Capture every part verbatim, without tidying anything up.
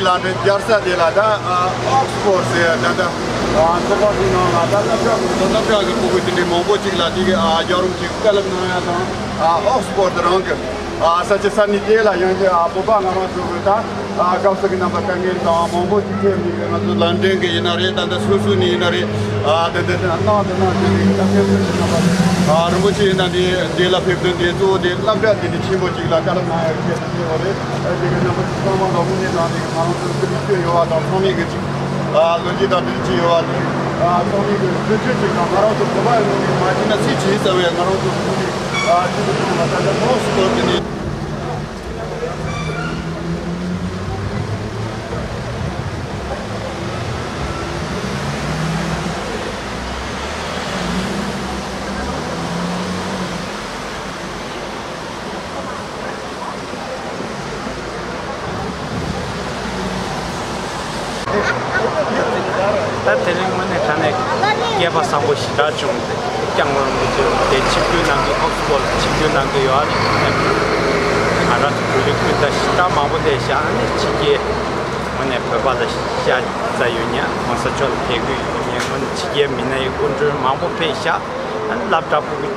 ལ་འདྲེ་རྒྱལ་ས་དེ་ལ་ད་ཨོག་སི་ཕོར་ཟེར་ད་ད་ཚོགས་པ་དེ་ནང་ལ་ད་སློབ་གྲྭ་གི་སློབ་གྲྭ་གི་སྤུ་གུ་དེ་འདྲའི་མང་པོ་ཅིག་ལ་དེ་གི་རྒྱལ་རོང་ཅིག་བཀའ་སློབ་གནང་ཡ་དང་ཨོག་སི་ཕོར་དེ་རང་གི་ས་ཆ་ས་གནས་དེ་ལ་ཡང་དེ་བོད་པ་ང་རང་ཚོ་གི་ད་སྐབས་སུ་གི་རྣམ་པ་དཀའ་ངལ་དང་མང་པོ་ཅིག་ཐེབས་ནས་ང་ཚོ་ལན་ཀྲན་གི་ཡིན་ན་རེད། ད་ལྟ་སུད་སི་ནས་ཡིན་ན་རེད། དེ་འདྲ་གནང་དེ་གནང་དེ་ནས་ད་ཕེབས་དོན་དེ་རྣམ་པ་རིན་པོ་ཆེ་ཡིན་ན་དེ་དེ་ལ་ཕེབས་དོན་དེ་གཙོ་བོ་དེ་སློབ་གྲྭ་དེ་འདྲ་ཆེན་པོ་ཅིག་ལ་བཀའ་སློབ་གནང་ཡ་ཆེད་དུ་ཡོད་རེད། དེ་གི་རྣམ་པ་ཚོ་ཚང་མ་ལ་དངོས་གནས་དྲང་གནས་ཀྱི་ང་རང་ཚོ་སྐུ་ལུས་སྤྱོད་ཡོད་པ་དང་ཚང་མས་ཀྱི་ཅིག་ལོ་རྒྱུས་དང་འབྲེལ་ཅིག་ཡོད་པ་དེ་ཚང་མས་ཀྱི་གཟི་བརྗིད་ཅིག་དང་ང་རང་ཚོ་བོད་པ་ཡིན་ནོ་གི་མ་བྱས་ན་སུས་བྱེད་ཟེར་བའི་ང་རང་ཚོ་སྐུ་ལུས་ཅིག་ཡོང་བ་ད་ལྟ་ཐོག་སུ་གཏོར་གྱི་ནི། ད་དེ་རིང་དངོས་གནས་དྲང་གནས་སྐལ་པ་བཟང་པོ་ཞེ་དྲག་བྱུང་སྟེ་སྐྱབས་མགོན་རིན་པོ་ཆེ་དེ་ཆིབས་བསྒྱུར་གནང་གི་ཨོག་སི་ཕོར་ལ་ཆིབས་བསྒྱུར་གནང་གི་ཡོད་རེད། ང་རང་ཚོ་བོད་རིགས་སྤུན་ཟླ་ཞེ་དྲག་མང་པོ་བསྡད་ཤག་ཨ་ནི་ཕྱི་རྒྱལ་དངོས་གནས་བོད་པ་ལ་ཤ་ཚ་ཡོད་མཁན་གོང་ས་མཆོག་ལ་དད་གུས་ཡོད་མཁན་དངོས་གནས་ཕྱི་རྒྱལ་མི་སྣ་ཡི་སྐུ་མགྲོན་མང་པོ་ཕེབས་ཤག་ཨ་ནི་སློབ་གྲྭ་སྤུ་གུ་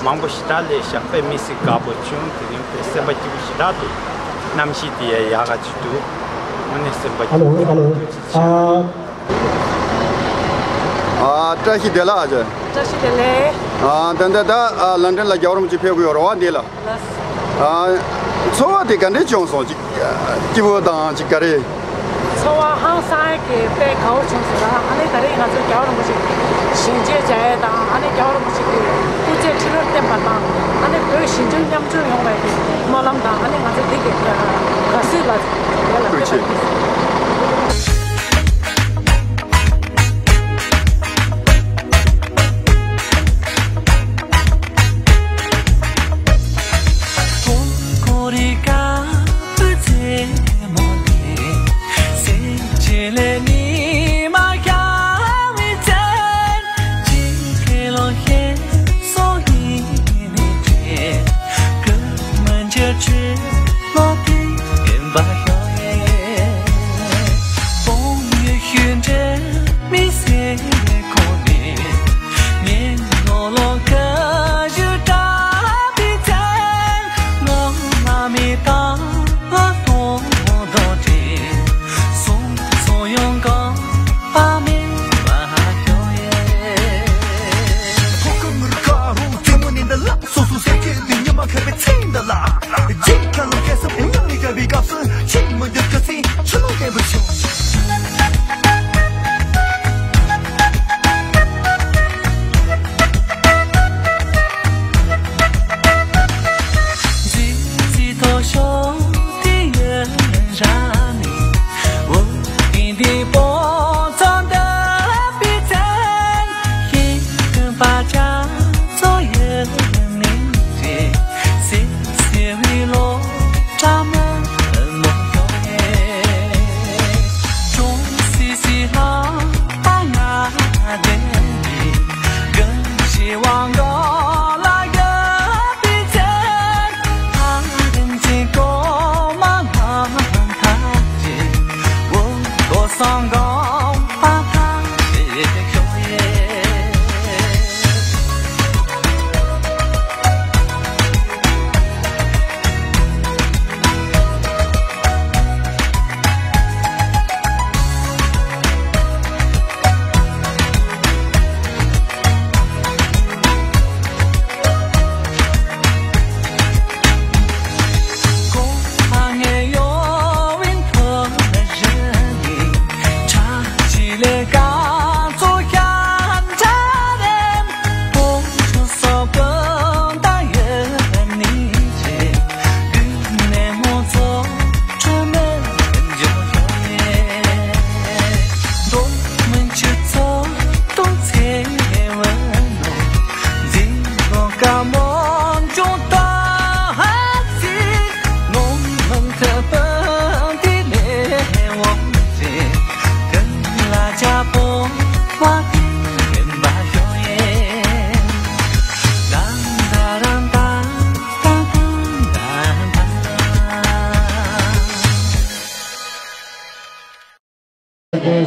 མང་པོ་ཞེ་དྲག་སླེབས་ཤག་དཔེ་མི་སྲིད་དགའ་པོ་བྱུང་། དེ་རིང་དཔེ་སེམས་པ་སྐྱིད་པོ་ཞེ་དྲག་འདུག་གནམ་གཤིས་དེ་ཡང་ཡག་ག་ཅིག་འདུག་དངོས་གནས་སེམས་པ་ཧ་ལོ། ཧ་ལོ། ཨ། ཨ། བཀྲ་ཤིས་བདེ་ལེགས་ཨ་ཅག་བཀྲ་ཤིས་བདེ་ལེགས། ཨ། ད་ལྟ་ད་ཨ་ལན་ཀྲན་ལ་རྒྱལ་བ་རིན་པོ་ཆེ་ཕེབས་ཀྱི་ཡོད་རེད་བ། འདི་ལ། ལགས། ཨ། ཚོར་བ་དེ་ག་འདྲས་བྱུང་སོང་། ཅིག་སྐྱིད་པོ་དང་ཅིག་ག་རེ། ཚོར་བ་ཧང་སང་ཡག་གི་དཔེ་དགའ་བོ་བྱུང་སོང་ལ། ཨ་ནི་ད་རེས་ང་ཚོ་རྒྱལ་བ་རིན་པོ་ཆེ་ཞལ་མཇལ་བྱ་ཡས་དང་། ཨ་ནི་རྒྱལ་བ་རིན་པོ་ཆེ་གི་སྐུ་ཚེ་ཁྲི་ལོར་བརྟན་པ་དང་། ཨ་ནི་བོད་གཞིས་བྱེས་མཉམ་འཛོམས་ཡོང་བའི་གི་སྨོན་ལམ་དང་། ཨ་ནི་ང་ཚོ་འདི་གི་དགའ་བསུ་ལ་དེ་ལ་ཐུགས་རྗེ་ཆེ།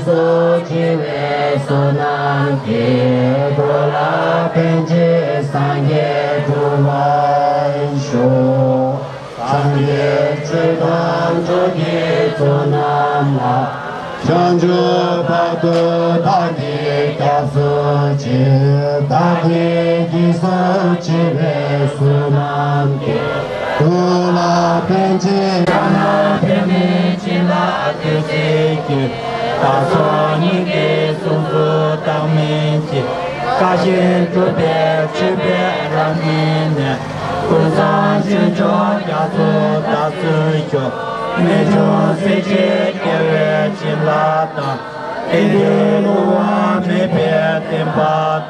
སུ་ཆེ་བའི་བསོད་ནམས་ཀྱིས། འགྲོ་ལ་ཕན་ཕྱིར་སངས་རྒྱས་འགྲུབ་པར་ཤོག། སངས་རྒྱས་ཆོས་དང་ཆོས་ཀྱི་མཆོག་རྣམས་ལ། བྱང་ཆུབ་བར་དུ་བདག་གིས་སྐྱབས་སུ་མཆི། བདག་གིས་སྐྱབས་སུ་མཆི་བའི་བསོད་ནམས་ཀྱིས། འགྲོ་ལ་ཕན་ཕྱིར། བྱམས་པ་ཐེག་མེད་བྱིན་རླབས་བདུད་རྩིའི་རྒྱུན། བདག་སོགས་སྙིང་གི་གཟུགས་སུ་བདག་མིང་བྱས། བཀའ་བཞིན་སྒྲུབ་པའི་མཆོད་པའི་རབ་གནས་ནས། ཀུན་བཟང་ཆོས་མཆོག་རྒྱ་མཚོ་བདག་སོགས་ཀྱང་། རྨད་བྱུང་སྲས་བཅས་རྒྱལ་བའི་བྱིན་རླབས་དང་། དེང་འདིར་བསླུ་བ་མེད་པའི་བསྟན་པ་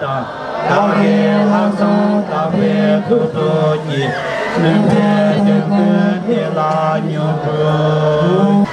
དང་། བདག་གི་ལྷག་བསམ་དག་པའི་མཐུ་སྟོབས་ཀྱིས། མུན་པའི་དུས་ཀུན་འདི་ལ་མྱུར་འགྲུབ།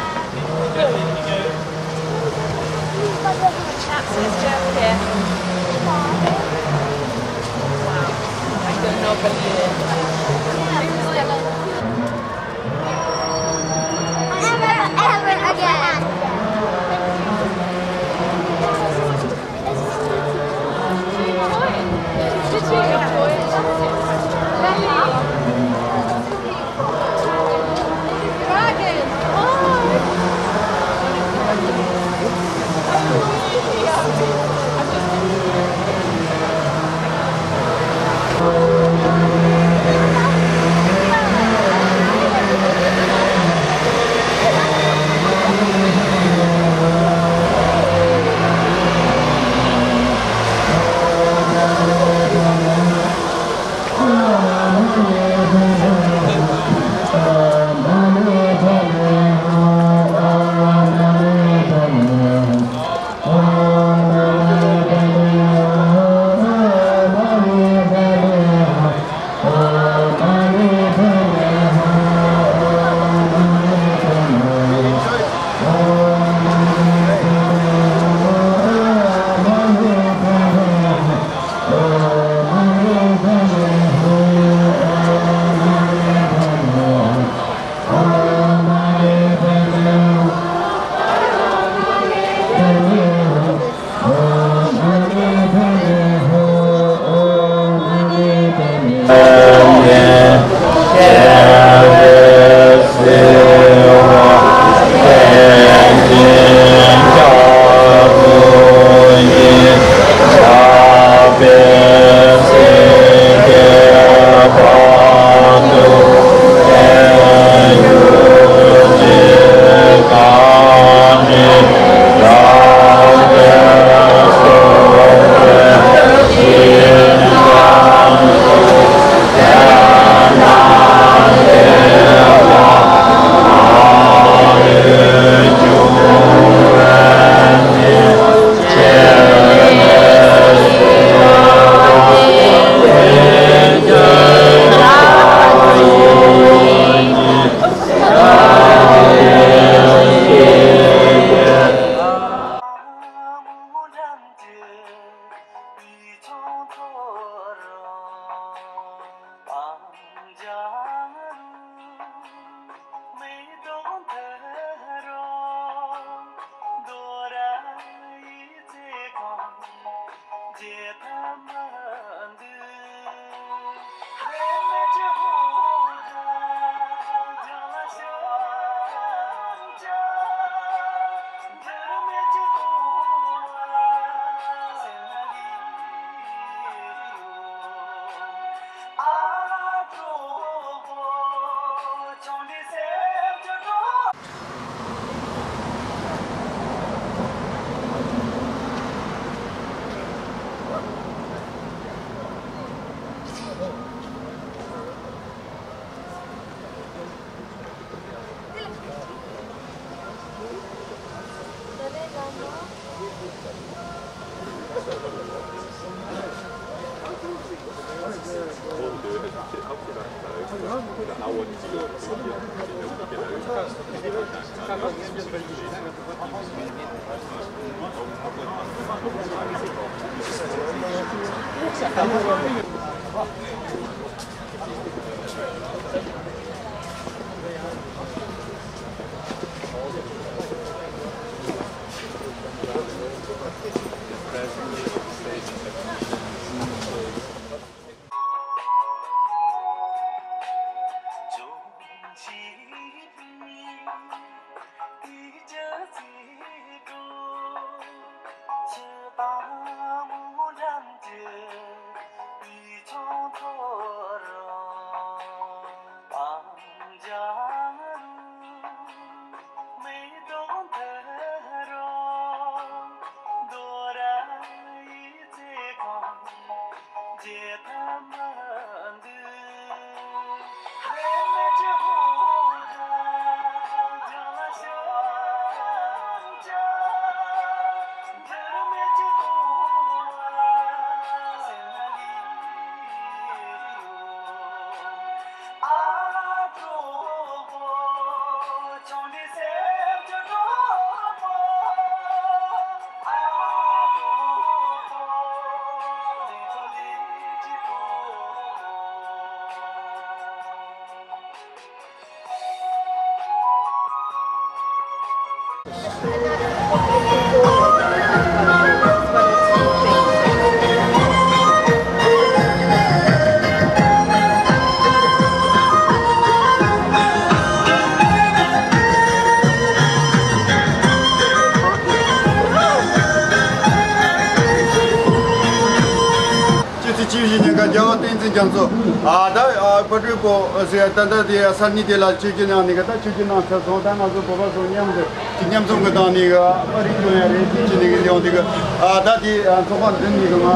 རྒྱ་མཚོ། ཨ་ད་ཨ་ཕ་སྤྲུལ་པོ་ཟེར་ད་ལྟ་དེ་གསར་རྙིང་དེ་ལ་ཆོས་རྒྱུད་གནང་ནི་གི། ད་ཆོས་རྒྱུད་གནང་ཚར་སོང་། ད་ང་ཚོ་བོད་པ་ཚོ་མཉམ་དུ་ཅིག་མཉམ་འཛོམས་གི་བཏང་ནི་གི་པར་རིས་སྐྱོན་ཡ་རེད། དེ་བྱེད་ནི་གི་ཡོང་དེ་གི། ཨ་ད་དེ་ཨ་ཚོགས་པ་འཛིན་ནི་གི་ང་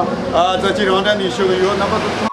ཨ་ཙ་ཅིག་རང་འདྲ་ནས་ཞུ་གི་ཡོད། རྣམ་པ་ཚོ།